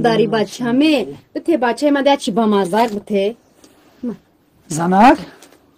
Дари бачаме, бите бачаи ма дия чи бамазак бите. Занак?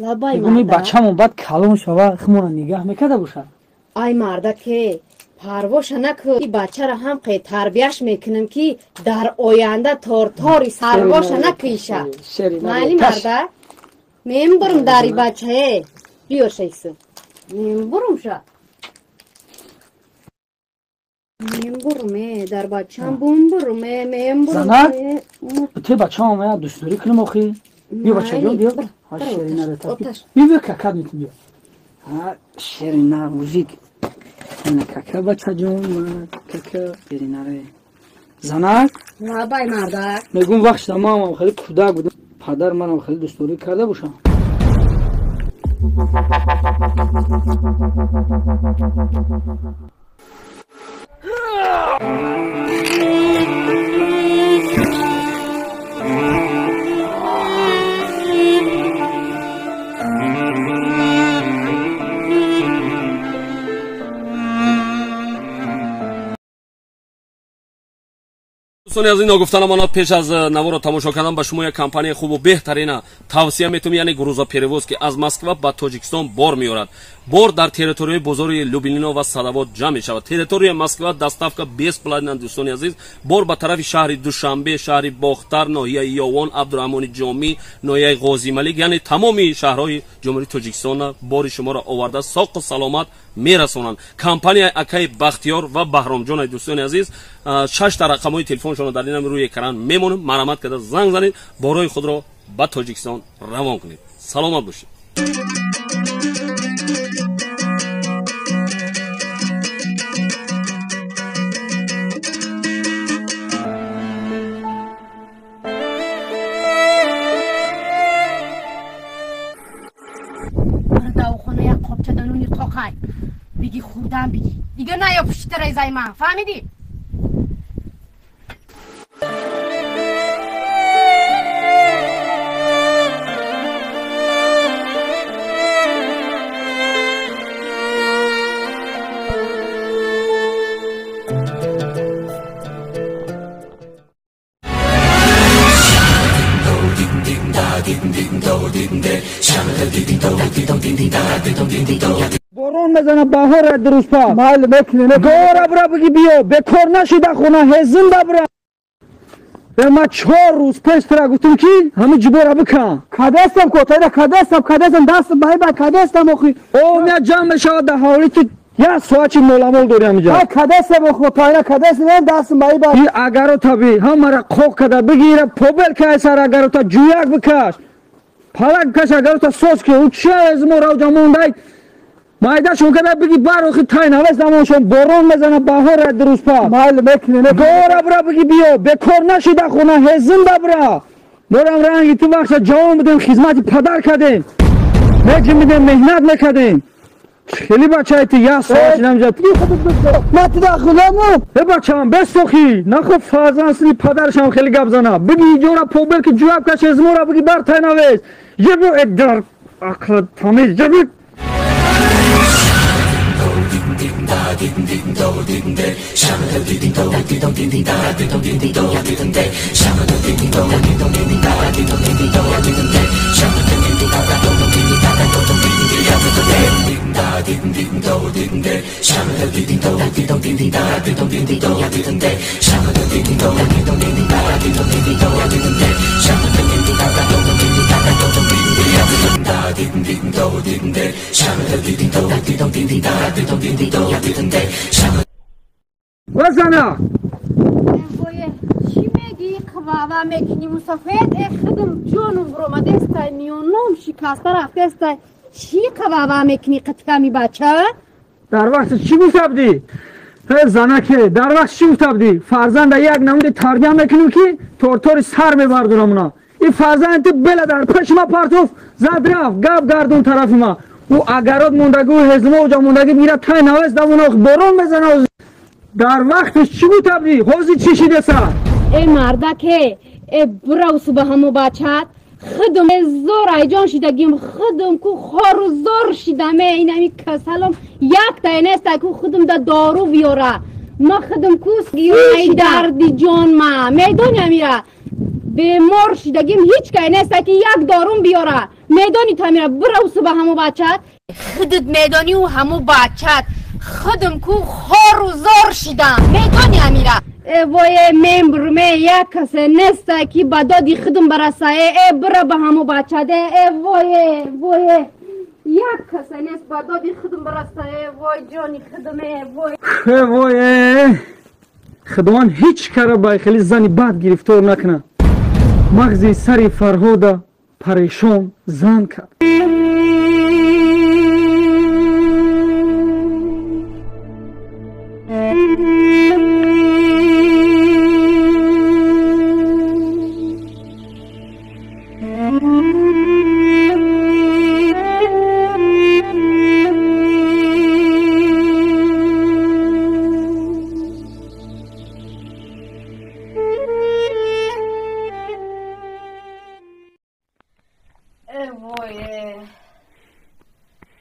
Лабай мегӯм марда. Бачамон баъд калон шава химона нигаҳ мекарда бошад. Ай мардаке, парвоша наку, и бачара ҳам қе тарбияш мекунем ки дар оянда тортори сарвоша накиша. Майли марда? Мембурум дари бачае. Биё шайсу. Мембурумша. Мембуруме, дар бачам бумбуруме, мембуруме. Занак? Бите бачамон я дӯстдорӣ кунем охи. Биё бачаҷон, биё. Ҳа шерина ретапи. Биё, биё какат метим биё. Ҳа шерина мужик. Ина кака бачаҷон, кака шерина ре. Занак? Лабай мардак. Мегӯм вақт шуда ман хеле кӯдак будам. Падар манам хеле дӯстдорӣ карда бошам. Дӯстони азиз, ногуфта намонад, пеш аз наворо тамошо кардан ба шумо як компанияи хубу беҳтарина тавсия метавонем, яъне грузоперевоз, ки аз Москва ба Тоҷикистон бор меорад. Бор дар территорияи бозори Люблино ва Садовод ҷамъ мешавад. Территорияи Москва доставка бесплатна, дӯстони азиз. Бор ба тарафи шаҳри Душанбе, шаҳри Бохтар, ноҳияи Ёвон, Абдураҳмони Ҷомӣ, ноҳияи Ғозималик, яъне тамоми шаҳрҳои Ҷумҳурии Тоҷикистон бори шуморо оварда соқу саломат мерасонанд. Компанияи акаи Бахтиёр ва Баҳромҷон, дӯстони азиз, шашта рақамҳои телефоншонро дар инам рӯи экран мемонем. Марҳамат карда занг занед, борои худро ба Тоҷикистон равон кунед. Саломат бошед. Биги хурдан биги. Дига наё пушти резай ман, фаҳмидӣ? Борон мезана баҳора дурустпа. Майли мекунем. Гора бра биги биё, бекор нашида хона ҳезинда бра. Ма 4 рӯз пеш тра гуфтум ки ҳами ҷубора бикан. Кадестам котайда кадестам, кадестам даст байба кадестам охи. О, мя ҷамъ мешавад дар ҳавли ту як соат чи моламол дори ҳамиҷа. Ҳа кадестам охи, тайна кадестам даст байба. И агарота би ҳамара қоқ када бигира побел кай сар агарота ҷуяк бикаш. Палак бикаш агарота соз ки ӯ чи аз мо равҷа мондай. Майдашон када биги бар охи тай навес замоншон борон мезана баҳора дурустпа. Майли мекунем. Гора бра биги биё, бекор нашида хона ҳезинда бра. Морам ранги ту вақта ҷавон будем, хизмати падар кардем. Меҷимидем, меҳнат мекардем. Хеле бачаи ту як соат намҷа. Ма ту да хуламу. Э бачам, бесохи, нахо фарзанд падаршам хеле гап зана. Биги иҷора побел ки ҷуяб каш эзмора биги бар тай навес. Ҷебу эдар ақла тамиз ҷебу. Вазана! Чӣ мегӣ? шиги қвава мекунӣ мусафед? Э худум ҷонум буромадестай, миёном шикаста рафтестай. Чӣ қвава мекунӣ қитиками бача? Дар вақти чӣ гуфта будӣ? Занаке, дар вақт чӣ гуфта будӣ? Фарзанда як намуди тарбия мекунем, ки тортори сар мебардорам уна. Ин фарзанди ту бела дар пеши ма партоф, зад рафт, гап гардон тарафи ма. Ӯ агарот мондагӣ, ӯ ҳезумо уҷа мондагӣ, мира тай навес давона борон мезана. Дар вақтиш чӣ гуфта будӣ? Ҳозир чӣ шидеса? Э мардаке, э буравсу ба ҳамо бачат. Худум зор айҷон шидагим, худум ку хору зор шидаме. Инами касалом якта неста ку худум да дору биёра. Ма худум ку ай дарди ҷон ма медони амира бемор шидагим, ҳеҷ кай неста ки як дорум биёра. Медони ту амира, буравсу ба ҳамо бачат. Худут медонию ҳамо бачат. Худум ку хору зор шидам, медони амира. Э вое мембурме, як касе неста ки ба доди худум бараса. Э бира ба ҳамо бачаде. Э вое вое, як касе нест ба доди худум бараса. Э вой ҷони худум, э вой. Э вое, худованд ҳеҷ кара ба хеле зани бад гирифтор накунад. Мағзи сари Фарҳода парешон зан кард.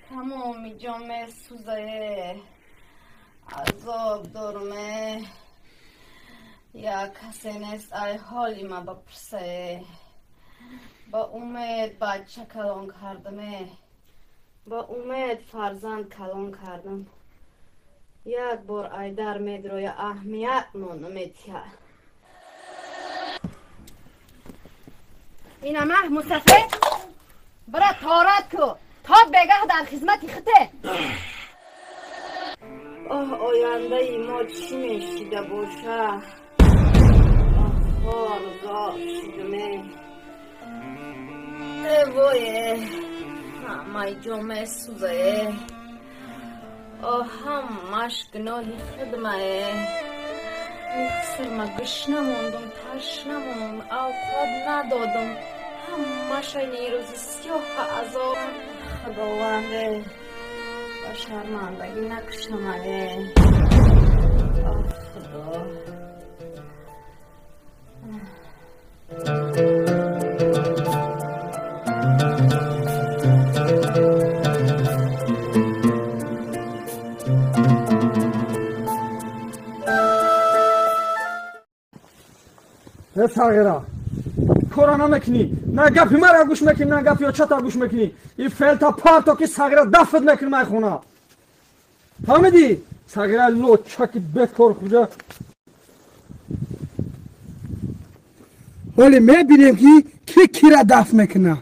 тамоми ҷон месӯзае, азоб дорме, як касе нест ай ҳоли ма бапурсае. Ба умед бача калон кардаме, ба умед фарзанд калон кардам. Як бор айдар медроя, аҳамият мо наметиҳа. Инамаҳ мусафед, бира торат ку, то бегаҳ дар хизмати хите. Оҳ, ояндаи мо чӣ мешида боша? Оҳ, хору зор шидаме. Э вое, ҳамаи ҷо месӯзае. Оҳ, ҳамаш гуноҳи хидмае. Михсирма гушна мондум, ташна мондум, авқот надодум. Ҳамаша нерӯзи сиёҳа азоб. Худованде, ба шармандагӣ накушамае. Оҳ худо. Э сағира, кора намекунӣ, на гапи мара гӯш мекунӣ, на гапи очата гӯш мекунӣ. И фелта парто ки сағира дафт мекунӣ май хона. Фаҳмидӣ? Сағира лочаки бекор хуҷа. Ҳоле мебинем ки ки кира дафт мекуна.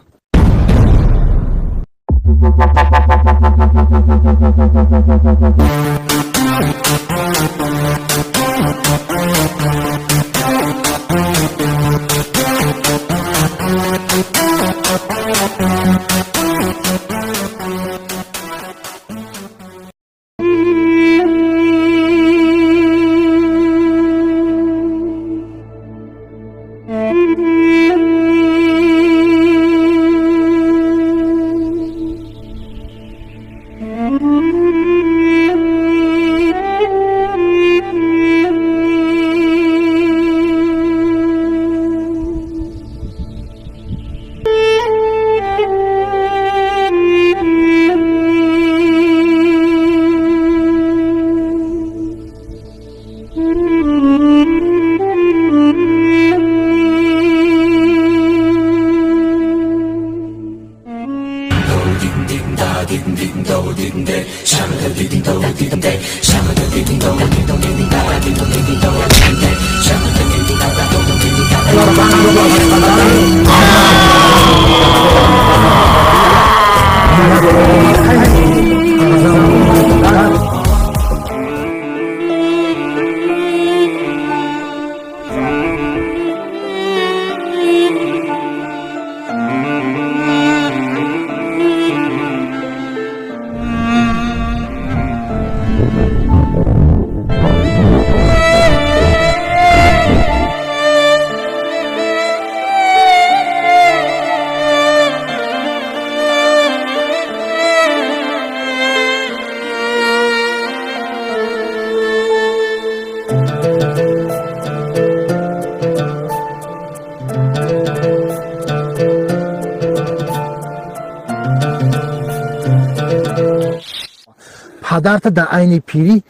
Падарта дар айни пирӣ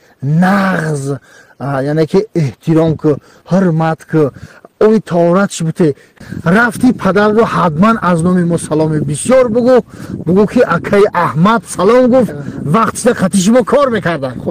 нағз, яъне ки эҳтиром ку, ҳурмат ку, ои торатш буте. Рафти падарро ҳатман аз номи мо саломи бисёр бугӯ, бугӯ ки акаи Аҳмад салом гуфт, вақтида хати шумо кор мекарданд.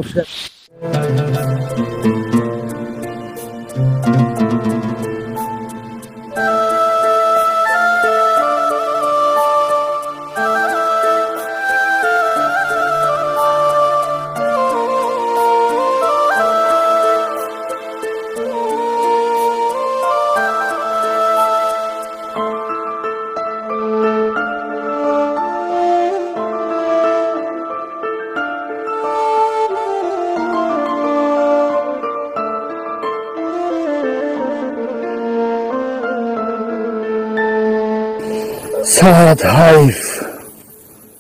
Сад ҳайф,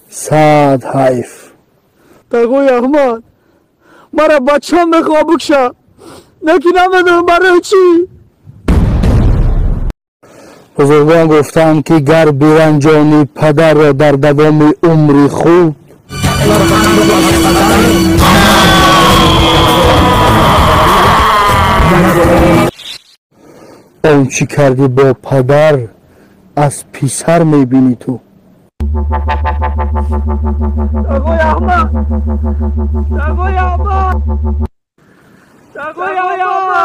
сад ҳайф. Тағои Аҳмад, мара бачам мехоҳа бикша, лекин намедонам барои чӣ. Бузургон гуфтанд, ки гар биранҷонӣ падарро дар давоми умри худ, он чӣ кардӣ бо падар, аз писар мебинӣ ту. Тағои Аҳмад, тағои Аҳмад, тағои Аҳмад.